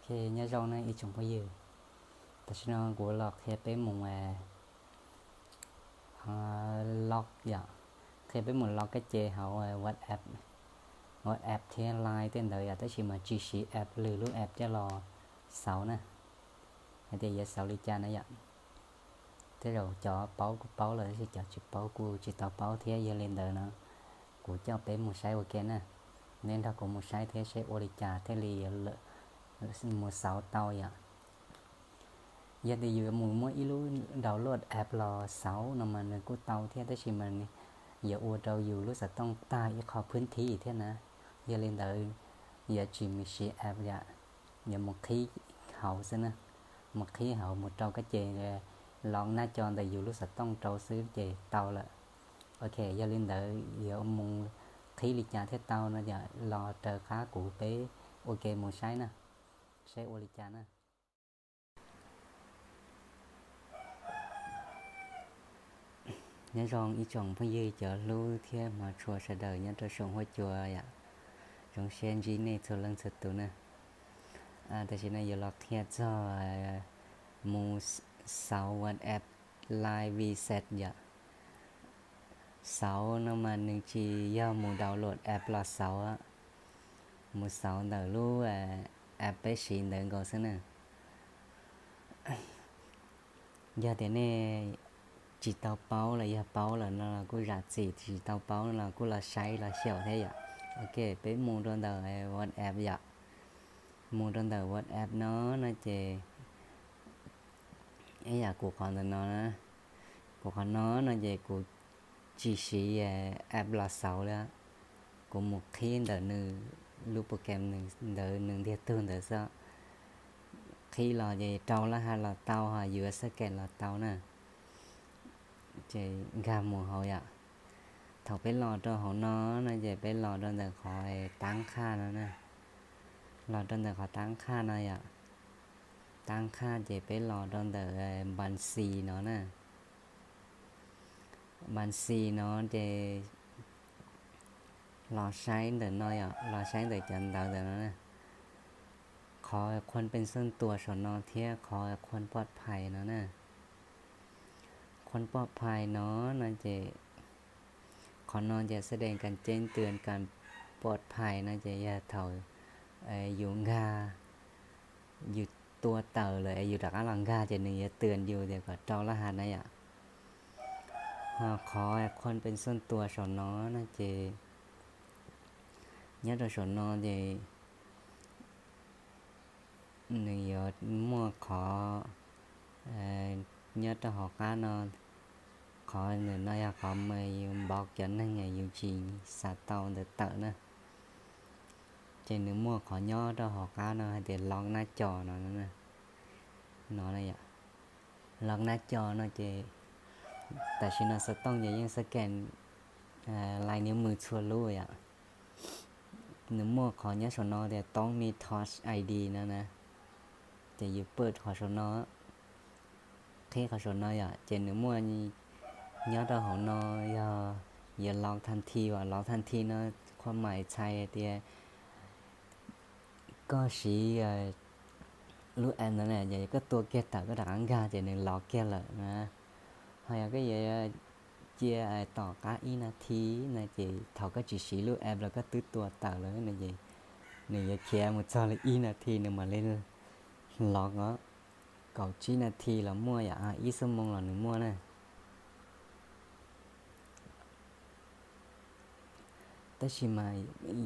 Nyob zoo ne ib tsoom phooj ywg, tam sim no kuv los qhia peb mus log yom, qhia peb mus log kab ce hauv WhatsApp, WhatsApp thiab Line tej ntawd yom, tab sis mas tsis siv app, lwm lub app coj los xauv na, hais tias yuav xauv li cas na yom. Tej zaum cov paub kuj paub lawm, tab sis cov tsis paub kuj tsis tau paub thiab. Yog li ntawd no kuv coj peb mus saib ua ke na. Neb nrog kuv mus saib thiab seb ua li cas thiaj li yuav mus xauv tau yom. Yog tias yus mus muab ib lub download app los xauv no mas nws kuj tau thiab, tab sis mas yuav ua rau yus lub xov tooj tag ib qho phwb thib thiab na. Yog li ntawd yuav tsis mus siv app yom, yuav mus qhib hauv xwb na, mus qhib hauv mus rau kab ce lov nab co ntawm yus lub xov tooj rau xwb ces tau lawm. Ok, yog li ntawd yuav mus qhib li cas thiaj tau no yom, los raws qab kuv peb ua ke mus saib na, saib ua li cas na. Nyob zoo ib tsoom phooj ywg cov hlub thiab hmov tshua sawv daws nyob rau saum huab cua yom. Zoo siab ntsib nej txhua leej txhua tus na. Tam sim no yuav los qhia txog mus xauv WhatsApp Live Reset yom. Xauv no mas nws tsis yog mus download app los xauv, mus xauv ntawm lub app peb siv ntawd nkaus xwb na. Yog tias nej tsis tau paub los yog paub lawm no los kuj zam txim, tsis tau paub no los kuj los saib los xyaum thiab yom. Ok, peb mus rau ntawm WhatsApp yom. Mus rau ntawm WhatsApp no no ces ib yam kuv qhov ntawm no na, kuv qhov no no ces kuv tsis siv app los xauv li, kuv mus qhib ntawm nws lub program ntawd nws ntiag tug ntawd xwb. Qhib los ces rau laj ha los tau, ho yuav xab kem los tau na. Ces nkag mus hauv yom. Thaum peb los rau hauv no no ces peb los rau ntawm qhov tab qhaj no na. Los rau ntawm qhov tab qhaj no yom. Tab qhaj ces peb los rau ntawm npas xis no na. Npas xis no ces los saib ntawm no yom, los saib ntawm cov ntawv ntawm no na. Qhov khuam pees xooj tuas saum no thiab qhov khuam pov phais no na. Khuam pov phais no no ces qhov no ces xab dees kas ceeb tws kas pov phais no ces yog thaum yus nkag, yus tua tawm lawm es yus rov qab los nkag ces nws yuav tws yus tias kom rau laj ha na yom. Ho qhov khuam pees xooj tuas saum no no ces nyob rau saum no ces nws yuav muaj qhov nyob rau hauv qab no, qhov ntawm no yog qhov mas yus npau cov neeg yus tsis xav tau ntawd tawm na. Ces nws muaj qhov nyob rau hauv qab no hais tias lov nab co no, no yom. Lov nab co no ces tam sim no xov tooj ces yeej scan lais niv mws txhua lub yom. Nws muaj qhov nyob saum no tias Don't Me Touch I D no na. Ces yus pw qhov saum no, qhib qhov saum no yom, ces nws muaj nyob rau hauv no yog yuav lov thaj thi, uas lov thaj thi no qhua mais txhais tias koj siv lub app no na, ces koj tua kiag tawm koj rov qab nkag ces nws lov kiag lawm na. Ho yog koj yuav cia tom qab ib nas thi no ces thaum koj tsis siv lub app los koj twb tua tawm lawm no ces nws yuav khiav mus txog li ib nas thi nws mam li lov os. Kaum tsib nas thi los muaj yom, ib xuab moos los nws muaj na. Tab sis mas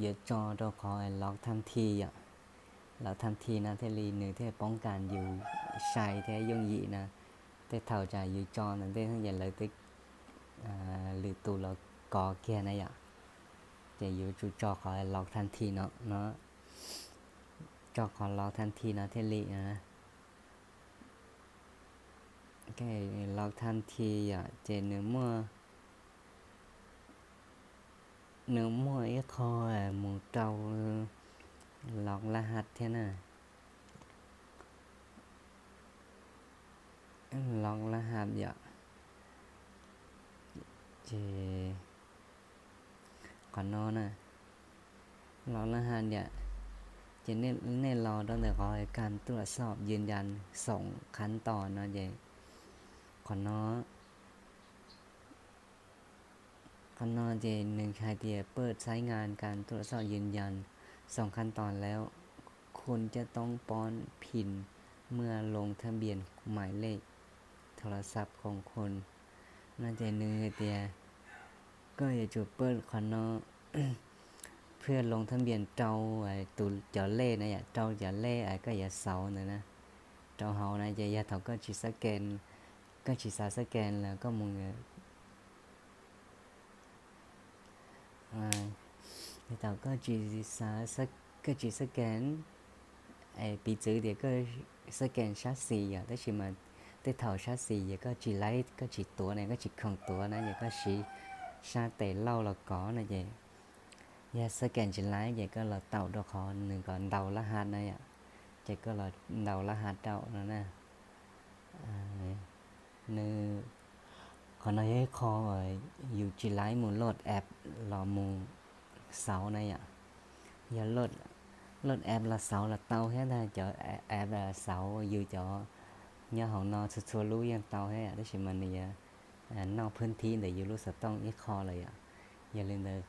yuav tso rau qhov lov thaj thi yom. Lov thaj thi no thiaj li nws thiaj poob kas yus sai thiab yooj yim na. Tej thaum tsam yus tso ntawd ntej ces lawv twb lwm tus los kov kiag na yom. Ces yuav tsum tso qhov lov thaj thi no, no, tso qhov lov thaj thi no thiaj li no. Lov thaj thi yom, ces nws muaj, nws muaj ib qho mus rau lov laj ha thiab na. Lov laj ha yom, ces qhov no na, lov laj ha yom, Ces nej los rau ntawm qhov การตรวจสอบยืนยันสองขั้นตอน no ces qhov no qhov no ces nws hais tias เปิดใช้งานการตรวจสอบยืนยันสองขั้นตอนแล้ว คุณจะต้องป้อน pin เมื่อลงทะเบียน หมายเลขโทรศัพท์ของคุณ no ces nws hais tias koj yuav tsum เปิด qhov no เพื่อลงทะเบียน rau tus cov lej na yom, rau cov lej koj yuav xauv ntawd na, rau hauv na. Ces yog thaum koj tsis xab ke, koj tsis xav xab ke los koj mus Thaum koj tsis, koj tsis xab ke, piv txwv tias koj xab ke sab xis yom, tab sis mas tej thaum sab xis ces koj tsis laib, koj tsis tuav na, koj tsis khoom tuav na, ces koj siv sab tes lauj los kov no ces yog xab ke tsis laib ces koj los taum rau qhov nws kom ntaus lab hav na yom, ces koj los ntaus lab hav rau no na. Nws, qhov no yog ib qho yus tsis laib mus load app los mus xauv na yom. Yog load app los xauv los tau thiab ntag, cov app xauv yus cov nyob hauv no txhua txhua lub yeej tau thiab yom, tab sis mas nws yuav noj phwb thib ntawm yus lub xov tooj ib qho lawm yom. Yog li ntawd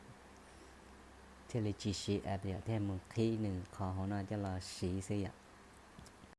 thiaj li tsis siv app yom, thiaj mus qhib nws qhov hauv no coj los siv xwb yom.